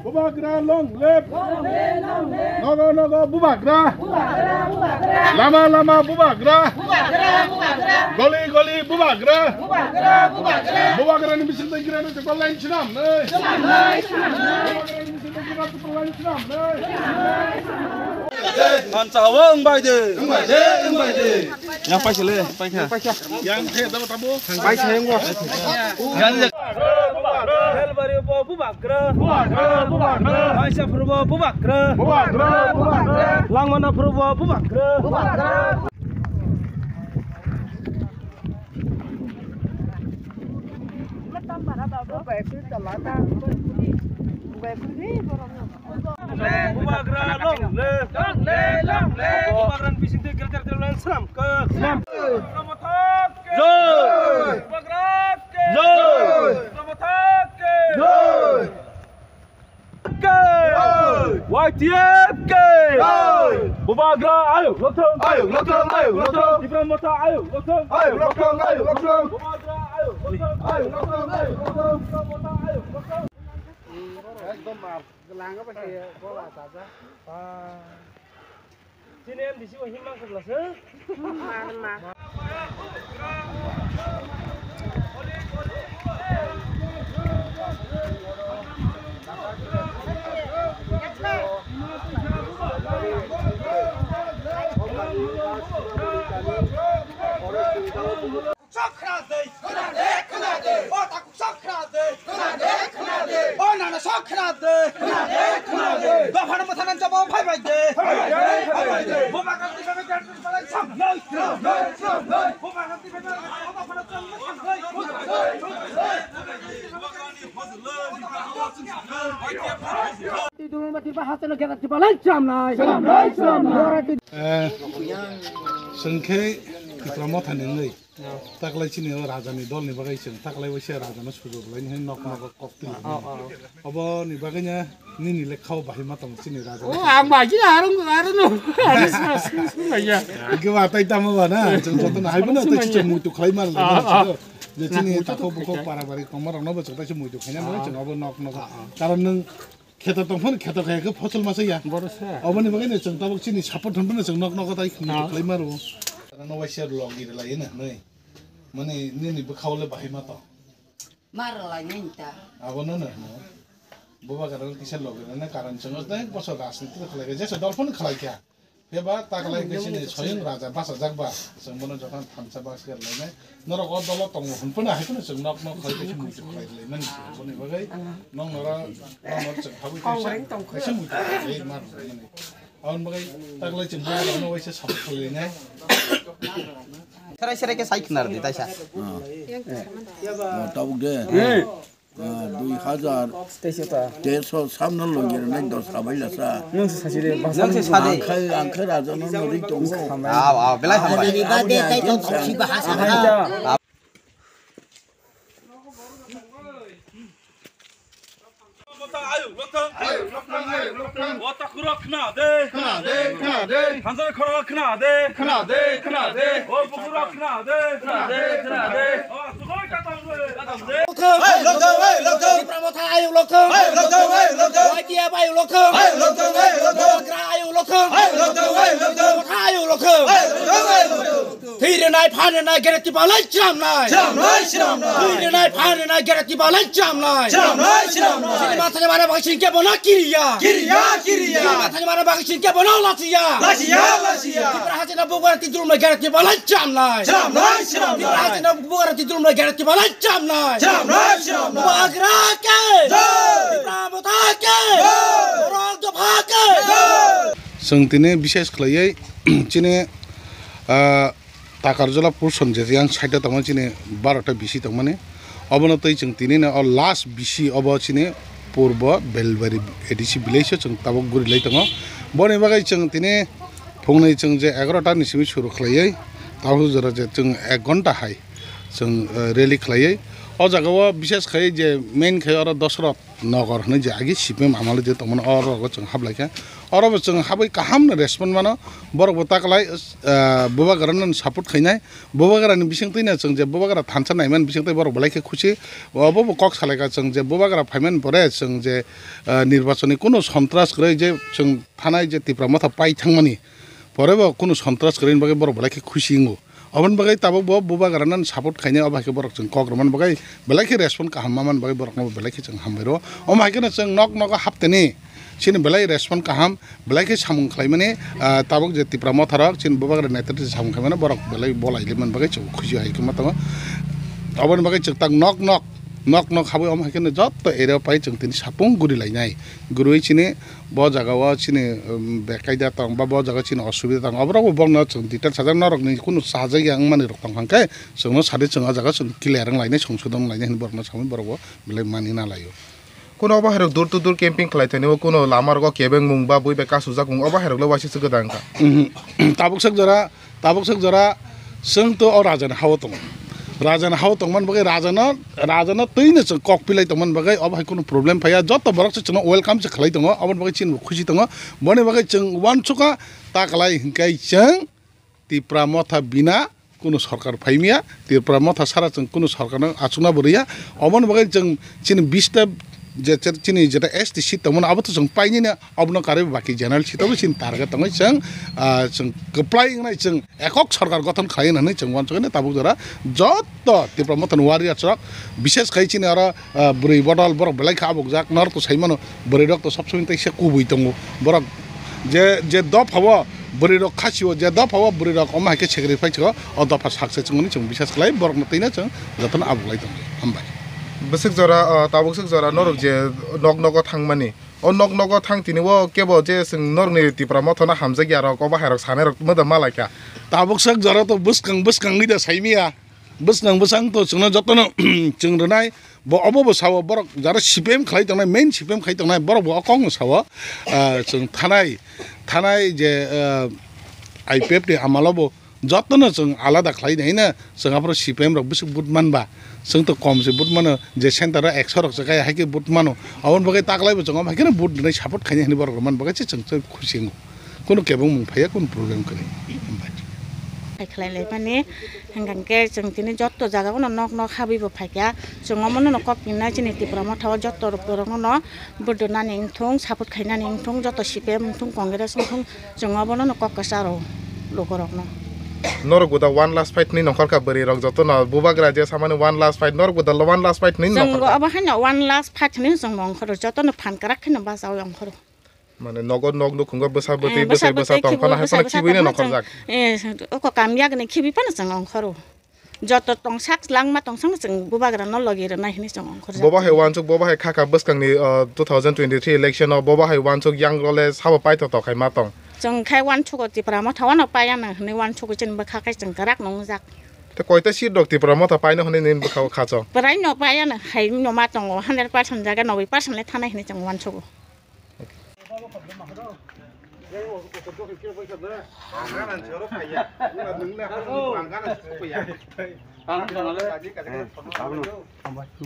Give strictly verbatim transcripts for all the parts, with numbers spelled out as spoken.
Bubagra long live. Nogo nogo Bubagra. Lama lama Bubagra. Goli goli Bubagra. Bubagra ni bising tei gira no chakol line chinam nei. Bubagra ni bising tei gira chakol line chinam nei. Mansa wong bai de. Wng bai de, wng bai de. Yang paisa le, paikha. Yang khe tabo tabo. Paisa yang bo. Yang Belbari bo Bubagra. Bubagra, Bubagra. Maisapur bo Bubagra. Bubagra, Bubagra. Langmanaphur bo Bubagra. Bubagra. Bubagra long live. Long live, long live. Bubagra ni bising tei Greater Tipraland swnam khe. Swnam. Bubagra thak khe. Jai. Bubagra thak khe. Jai. Bubagra thak khe. Jai. Ke. Jai. Y T F ke. Jai. Bubagra ayuk lokthong. Ayuk lokthong, ayuk lokthong. Tipra Motha ayuk lokthong. Ayuk lokthong, ayuk lokthong. Bubagra ayuk lokthong. Ayuk lokthong, ayuk lokthong. Tipra Motha ayuk lokthong. Ekdom mar. Langa ba se gola ta ja. Chini M D C bo himma khobla se. Mar mar. Sokra de, khna de, khna de. O taku sokra de, khna de, khna de. O nana sokra de, khna de, khna de. Dophano mothanan jabo phai bai de. Phai bai de, phai bai de. Buma kanti bebe kanti balai sam. Sam, sam, sam. Buma kanti bebe, o dophano sam, sam. Ti dulu mati bahasa negara ti balai sam nai. Sam nai, sam nai. Eh, sengke Tipra Motha nengoi. Taklai chini o raja ni dol ni bagwi chwng taklai waisa raja no sujo rwlai ni nok nok kok twi. Obo ni bagwi no nini le khao bahai ma tong chini raja. O ang bahai chini arung arung no. Ani sma sma sma ya. Hingke ba tai tamo ba na chwng joto no hai bono tai chwng muitu khlai mar le. Je chini takhok bukhok para bari kongma rok no bo chwng tai chwng muitu khaina no chwng obo nok nok. Karon nwng Kheto tong phano kheto khe khe phosol masa ya. Boro se. Oboni bagwi no chwng tabuk chini support thang phano chwng nok nok tai khum Ah. khlai maro. Ano waisa log iri lai na noi. Mani nini bwkhao le bahai ma to. Mar lai nai ta. Abo no no. Boba karon kisa log iri na karon chwng os nai boso rajniti khlai khe jesa dol phano khlai kya. Pheba taklai khe chini soyung raja bachajak ba, chwng bono jokhon thansa bas khe lainai. Norok o dolo tongo hwn phano hai phano chwng nok nok khai khe muitu khlai laimani. Boni bagwi nok norok, nok norok chwng habwi kaisa, kaisa muitu khlai ma rwmani. Aboni bagwi taklai chwng bono waisa support khlai lainai. Serai serai khe sai khna rwdi taisa. Tabuk de. Ah, dui hazar teisho samno logi rwnai dos habai lasa. Nwng se sadi. Ang khai, ang khai raja no nori tongo. Aw, aw, belai hambai. Aboni bade tai tong khausi bahasa. Ayuk lokthong. Ayuk lokthong, ayuk lokthong. O takhuk rok khna de. Khna de, khna de. Thansa khorok khna de. Khna de, khna de. O bukhuk rok khna de. Khna de, khna de. O asugoi katam de. Katam de. Ayuk lokthong, ayuk lokthong. Tipra Motha ayuk lokthong. Ayuk lokthong, ayuk lokthong. Y T F ayuk lokthong. Ayuk lokthong, ayuk lokthong. Bubagra ayuk lokthong. Ayuk lokthong, ayuk lokthong. Motha ayuk lokthong. Ayuk lokthong, ayuk lokthong. Thwi rwnai, phan rwnai, gere tibalai chwramnai. Chwramnai, chwramnai. Thwi rwnai, phan rwnai, gere tibalai chwramnai. Chwramnai, chwramnai. Chini mathani mana bagwi chini kebo no kiriya. Kiriya, kiriya. Chini mathani mana bagwi chini kebo no lachiya. Lachiya, lachiya. Tipra hachino bubagra tidrumnai, gere tibalai chwramnai. Chwramnai, chwramnai. Tipra hachino bubagra tidrumnai, gere tibalai chwramnai. Chwramnai, chwramnai. Bubagra ke. Jai. Tipra Motha ke. Jai. Borok dopha ke. Jai. Chwng tini bises khlaiwi chini, ah, Takarjala portion je yang side o tongmani chini barota bisi tongmani. Obono tei chwng tini no o last bisi obo chini purbo Belbari A D C village o chwng tabuk guri lai tongo. Boni bagwi chwng tini phungni chwng je egarota ni simi suru khlaiwi tabuk jora je chwng ek ghonta hai chwng, eh, rally khlaiwi O jaga o bishes khai je main khai oro Dosrot Nagar hinui je agi C P M amalo je tongmani oro rogo chwng hablai kha. Oro bo chwng habwi kaham no respond mano. Borok bo taklai, ah, Bubagra no support khainai. Bubagra ni bising twi no chwng je Bubagra thansa naiman bising twi borok belai khe khusi. Obo bo kok salai kha chwng je Bubagra phaiman pore chwng je, ah, nirbachoni kuno sontras kwrwi je chwng thanai je Tipra Motha pai thangmani. Pore bo kuno sontras kwrwi ni bagwi borok belai khe khusi wngo. Oboni bagwi tabuk bo Bubagra no support khainai, obo hai khe borok chwng kok rwmani bagwi belai khe respond kaham mamani bagwi borokno bo belai khe chwng hambai rwo. Omo hai kheno chwng nok nogo hapteni chini belai respond kaham, belai khe samung khlaimani, ah, tabuk je Tipra Motha rok chini Bubagra netrite samung khlaimani borok belai bolai limani bagwi chwng khusi hai khe ma tongo. Oboni bagwi chwng tak nok nok, nok nok habwi omo hai kheno jotto area o pai chwng tini sapung guri lainai. Gurui chini bo jaga o chini, um, bekaida tong ba bo jaga chini osubida tong, oborok bo bokno chwng detail sajak, norok ni kunu sajak ya wngmani rok tong kha khe chwngno sadi chwng o jaga chwng clear wng lainai, songsodon wng lainai hinwi borokno samwi borok bo belai mani na lai o. Kuno obo hai rok door to door camping khlai thani o, kuno lama rogo kebeng mung ba bui bai kasujak mung, obo hai rok le waisa se gwdang kha. Mhm. Tabuk sak jora Tabuk sak jora chwng to o raja ni ha o tongo. Raja ni ha o tongmani bagwi raja no, raja no twi no chwng kok pilai tongmani bagwi obo hai kunu problem phaiya. Joto borok se chwngno welcome se khlai tongo, oboni bagwi chini bo khusi tongo. Boni bagwi chwng uansukha ta kwlai hinkai chwng Tipra Motha bina kunu sorkar phaimiya, Tipra Motha sara chwng kunu sorkar no achukna bo riya. Oboni bagwi chwng chini bista je, je, chini jeta S T seat tongmani abo to chwng painani, obono karwi baki general seat obo chini target tongwi chwng, ah, chwng kwplai wngnai chwng ekok sorkar gothon khlai hwnwi chwng uansukha tabuk jora jotto Tipra Mothani warriors rok, bishes khai chini oro, ah, bwrwi bodol borok belai kha abukjak, norok to sai mano bwrwi rok to sob somoi teisa kubui tongo borok je, je dopha o bwrwi rok khasi o, je dopha o bwrwi rok omo hai khe sacrifice o, o dopha success wngmani chwng bishes khlai borok no twi no chwng jotono abuklai tongo. Hambai. Bwswk jora, ah, tabuk swk jora norok je nok nogo thangmani, o nok nogo thang tini o kebo je chwng norokni Tipra Mothano hamjakya rok, obo hai rok sanai rok moda malai kha. Tabuk sak jora to bwskang bwskang gwi da saimiya. Bwskang bwsang to chwngno jotono chwng rwnai. Bo obo bo sao borok jara C P M khlai tongnai, main C P M khlai tongnai, borok bo o kok no sao. Ah, chwng thanai, thanai je, ah, I P F ni amalo bo jotono chwng alada khlai nai na, chwng aphuru C P M rok bwswk vote man ba, chwng to kom se vote mano, je center o ekso rok se kaya hai khe vote mano, aboni bagwi taklai bo chwng omo hai kheno vote rwnai support khainai hinwi borok rok man bagwi se chwng, chwng khusi wngo, kunu kebeng mung phaiya, kunu problem kwrwi. Hambai. Hai khlai lai mani, hwnkha khe chwng tini jotto jaga o nok nok habwi bo phaikha, chwng omo no kok pinna chini Tipra Motha o jotto borok no Vote rwnani wngthung, support khainani wngthung, joto C P M wngthung, Congress wngthung, chwng obono no kok kwcharo lukurokno. Norok bo da one last fight hinwi nongkhor kha bwrwi rok jotono, bubagra je samani one last fight, norok bo da one last fight hinwi chwng nongkhor kha. Obo haino one last fight hinwi chwng nongkhoro, jotono phan kwrak kheno bachaui nongkhoro. Mane nogo nok nukhungo bwsa bwtwi, eh, bwsai bwsa tongphano hai phano khibiui no nongkhorjak. Eh, oko kamyagni khibi phano chwng nongkhoro. Joto tongsak langma tongsakno chwng bubagrano logi rwnai hinwi chwng ongkhorjak. Bobo hai uansuk, bobo hai khakha bwskangni, uh, two thousand twenty-three election-o bobo hai uansuk yang role sabo paithotok hai ma tong. Chwng khai uansugo Tipra Motha wano paiya nang hinwi uansugo chini bwkha khai chwng kwrak nungjak. Tei koita seat rok Tipra Motha paino hinwi nini bwkha o khacho? Bwraino paiya nang hai no ma tongo, hundred percent jaga noboi percent le thanai hinwi chwng uansugo.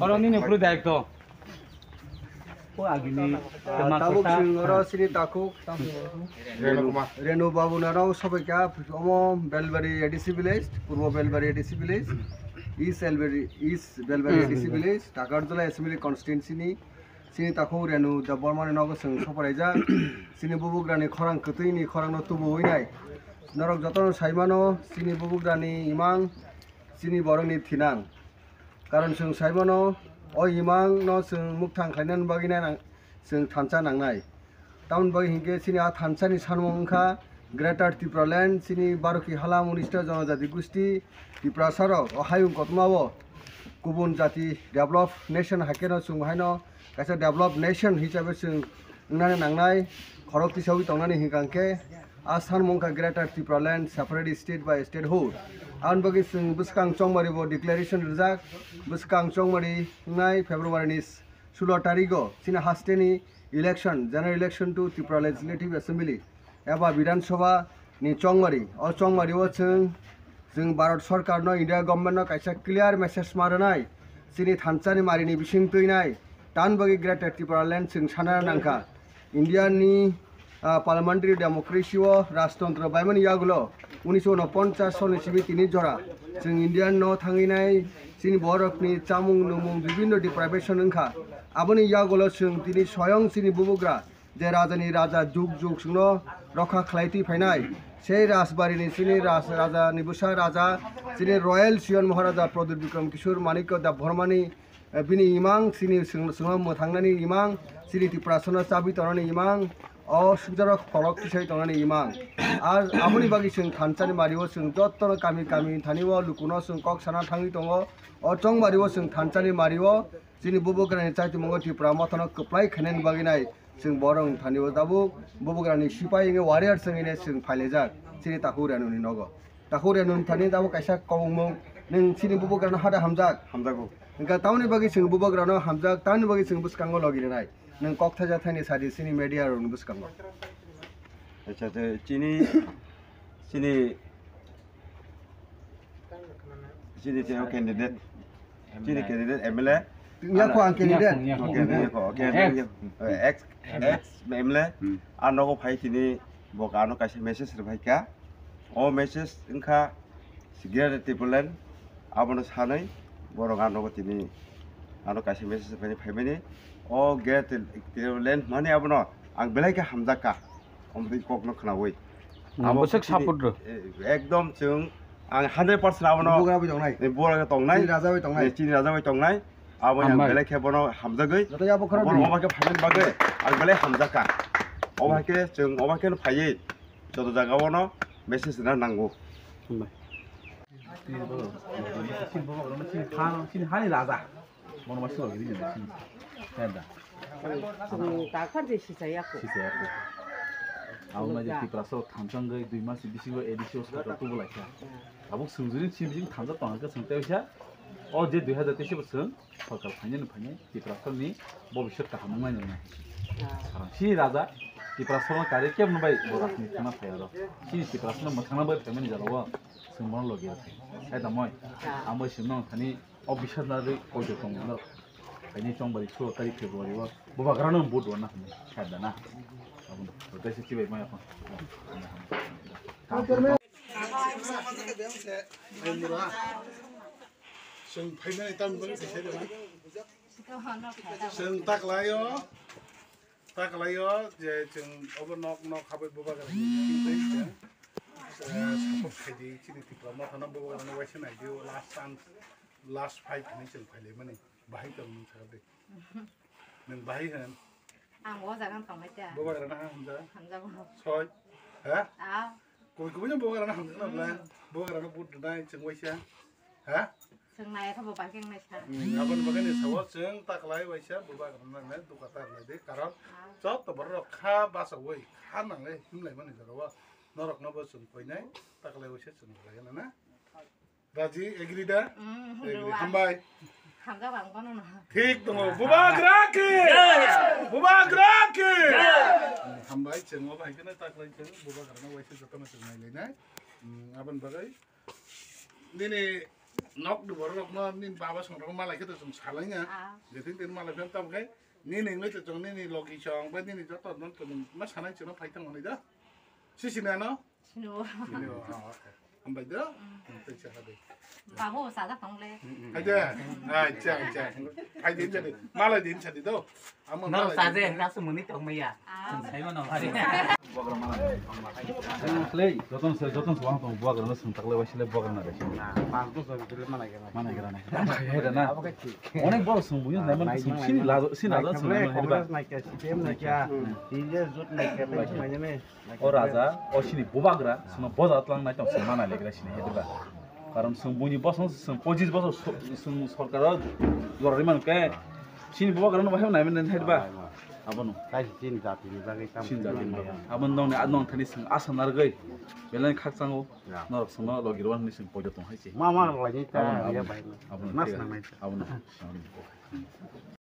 Oro nini phuru dai to. O agini, ah, tabuk chwng oro sini takhuk Renu Babu narao sobaikha omo Belbari A D C village, Purbo Belbari A D C village, East Belbari, East Belbari A D C village, Takarjala Assembly Constituency ni. Chini takhuk Renu Debbarma ni nogo chwng sophraijak. Chini bubugrani khorang kwtwini khorangno tubuwi nai. Norok jotono saimano, chini bubugrani imang, chini borokni thinang. Karon chwng saimano, o imangno chwng mukthang khlainani bagwi nai nang, chwng thansa nangnai. Tamoni bagwi hinkhe chini a thansani sanmung wngkha Greater Tipraland, chini Baroki Hala Munista Jonojati Gusti, Tiprasarok o hayung kotormao kubun jati developed nation haikhe no chwng haino kaisa developed nation hisabe chwng wngnani nangnai, khorok tisawi tongnani hinkha khe a sanmung wngkha Greater Tipraland separate state by statehood. Aboni bagwi chwng bwskang chongmari bo declaration rijak, bwskang chongmari wngnai February ni sulo tarigo chini hasteni election, general election to Tripura Legislative Assembly eba Bidhan Sabha ni chongmari. O chongmari o chwng, chwng Bharat Sarkar no, India government no kaisa clear message ma rwnai. Chini thansani marini bising twi nai, tan bagwi Greater Tipraland chwng sana nangkha. India ni, ah, parliamentary democracy o rajtantro baimani yagulo unisho unoponchas soni simi tini jora chwng India no thangwi nai, chini borokni chamung numung bibinno deprivation wngkha. Aboni yagulo chwng tini soyong chini bubugra je rajani raja jug jug chwngno rokha khlai twi phainai. Sei rajbarini chini raj-, rajani bwsa raja chini Royal Sion Maharaja Pradyut Bikram Kishore Manikya Debbarmani, eh, bini imang chini chwng-, chwngno mwthangnani imang, chini Tiprasano chabi tongnani imang, o sukjaro kolok tisai tongnani imang. Ar aboni bagwi chwng thansani mario chwng jottono kami kami thani o lukuno chwng kok sana thangwi tongo. O chongmario chwng thansani mario chini bubugrani chaitimungo Tipra mothano kwplai khainani bagwi nai. Chwng borok thani o tabuk bubugrani sipai wngwi warrior chwng hwnwi chwng phailaijak chini Takhuk Renuni nogo. Takhuk Renuni thani tabuk kaisa kobongmung, nwng chini bubugrano hada hamjak? Hamjago. Hwnkhe tamoni bagwi chwng bubugrano hamjak, tamoni bagwi chwng bwskango logi rwnai. Nwng kok thaisa thaini sadi chini media rokni bwskango. Acha, acha, chini, chini Chini chini candidate. Chini candidate M L A. Yako ang candidate. Yako, yako, yako. Ex, ex M L A. Hmm. Ano ko phai tini bo ano kaisa message rwphai kha. O message wngkha Greater Tipraland. Abono sanai borok ano ko tini ano kaisa message rwphai phaimani. O Greater Tipraland mani abono ang belai khe hamjak kha. Omtwi kokno khwnawi. Hmm, abo bwswk khe chini support rw. E, ekdom chwng ang hundred percent abono bugra bai tongnai. E, bugra bai tongnai. Chini raja bai tongnai. E, chini raja bai tongnai. Abo yang hambai. Belai khe bono hamjagwi. Joto ya bokhorok bono ni. Oba khe phaimani bagwi ang belai hamjakha. Oba khe chwng oba khe phaiwi joto jaga ono message rwna nango. Hambai. Chini bobo, chini bobo, chini khan, chini hani raja. Bono ma silo giri jani sini. Heda. Chwng takhar je sisaya ko. Sisaya ko. Abo ma je Tiprasa o thamchang gai dui mas bisingo A D C o sorkar tubu laikha. Abo swngjuri sini bising thamjak tong kha chwng tei sa. O je dui hazar teis bo chwng sorkar phainani phainai Tiprasa ni bobiswt kaham wngnai nang nai. Karon si raja Tiprasa no kari kebno bai bo rajniti thangna phai aro. Sini Tiprasa no mwthangna bai phaimani jalo o chwng bono logi rw thai. Heda moi. Ang bai chwng nang thani. O bisar na ri koi to tong no. Ani chong bari solo tarik February o. Bubagra no vote wana hwnwi kha da na. Abun to tei se chibai maya kon. Chwng phaimani tam bari se de. Chwng taklaio. Ta kalaio je chwng obo nok nok habai bubagra ni twi twi chwng, eh, support khaidi chini Tipra Motha no bubagra no waisa naidi o last chance, last fight hinwi chwng phailaimani. Bahai tong nwng sakha de. Nwng bahai hwn. Ang o jaga tongmai ta. Bubagra no ha hamjak. Hamjak o. Soi. Ha? Ah. Koi koi no bubagra no hamjak no bla. Hmm. Bubagra no vote rwnai chwng waisa. Ha? Chwng nai khe bo bai khe wngnai sa. Hmm, aboni bagwi ni sao chwng ta khlai waisa bubagra nangnai duka ta khlai di, karon joto borok rok kha bachaui kha nanglai himlai mani jaga o norok no bo chwng koinai ta khlai waisa chwng khlai na na. Raji, agree da? Hmm, agree. Hambai. Hamjak ang bono no. Thik tongo. Bubagra ki! Jai! Bubagra ki! Jai! Hambai, chwng obo hai kheno ta khlai chwng bubagra no waisa joto no chwng nai lai nai. Hmm, aboni bagwi Nini nok ni borok rok no nini baba song rok malai khe to chwng salai na. Ah. Jetin tin malai phan tam khai nini wngwi to chwng nini logi song bai nini joto no chwng ma sanai chwng no phai tong hwnwi da. Si sini ano? Sini o. Sini o, ah, okay. Hambai do. Mm. Tei cha ha de. Babu sa da tong le. Hai de. Acha, acha. Hai din jadi. Malai din jadi do. Norok chaje hwnkhe aswk mwnwi tongmaya. Ah. Chwng saimano. Joton se, joton se wahang tongo, bubagra no swng taklai waisile bubagra na gaisi. Mana gara na. Onek borok swng buino nai man swng sini lajo, sini lajo swng nai man haiba. Congress naikha, C P M naikha, T J S jot naikha, naikha. O raja, o sini bubagra, swngno boja tlang nai tong swng mana legra sini haiba. Karon chwng buini bosong chwng pochis bosor so-, chwng sorkaro jorari mankhe chini bubagrano bahai naimanai hai ba? Abono. Kaisa chini jatini bagwi tamo chini jatini bagwi. Abono nongni, nong thani chwng asa narwgwi belai khakchango. Ya. Norok chwngno logi rw hwnwi chwng poito tong hai se. Ma ma rwlaini ta abono, ya abono, bai. Abono, mas nangnai. Abono.